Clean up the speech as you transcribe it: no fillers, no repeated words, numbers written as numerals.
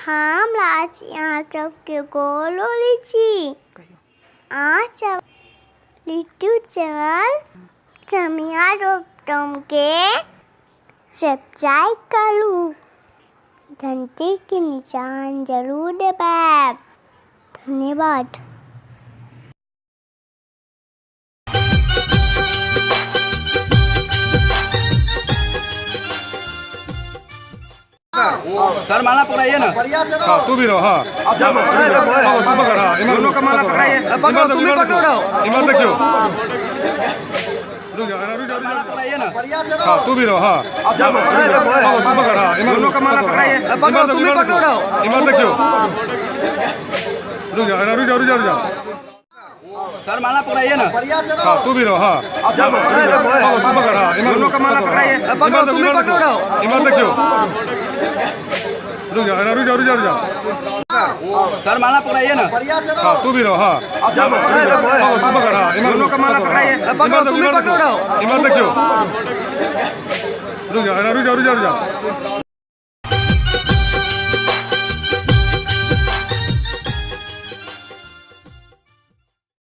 हम राशि अहाँ सबके गोर लगै छी। अहाँ सब यूट्यूब चैनल समिया डॉट के सब्सक्राइब करू, घंटीके निशान जरूर दबायब। धन्यवाद। सर माला पकड़ाइए ना। हाँ, तू भी रहो। हाँ, पकड़, तू पकड़। हाँ, इमर दोनों का माला पकड़ाइए। इमर तुम भी देखो, पकड़ो। इमर देखियो, रुक जा, रुक जा, रुक जा। पकड़ाइए ना। हाँ, तू भी रहो। हाँ, पकड़, तू पकड़। हाँ, इमर दोनों का माला पकड़, पकड़ाइए। हाँ, इमर तुम भी देखो, पकड़ो। इमर देखियो, रुक जा, रुक जा, रुक जा, रुक जा। सर माला पकड़ाइए ना। हाँ, तू भी रहो। हाँ, पकड़, तू पकड़। हाँ, इमर दोनों का माला पकड़, हाँ, पकड़ाइए। इमर तुम भी देखो, पकड़ो। इमर देखियो, रुक जा, रुक जा, रुक जा, रुक जा। सर माला पकड़ाइए ना। हाँ, तू भी रहो। हाँ, पकड़, तू पकड़। हाँ, इमर दोनों का माला पकड़, हाँ, पकड़ाइए। इमर तुम भी देखो, पकड़ो। इमर देखियो, रुक जा, रुक जा, रुक जा, रुक जा।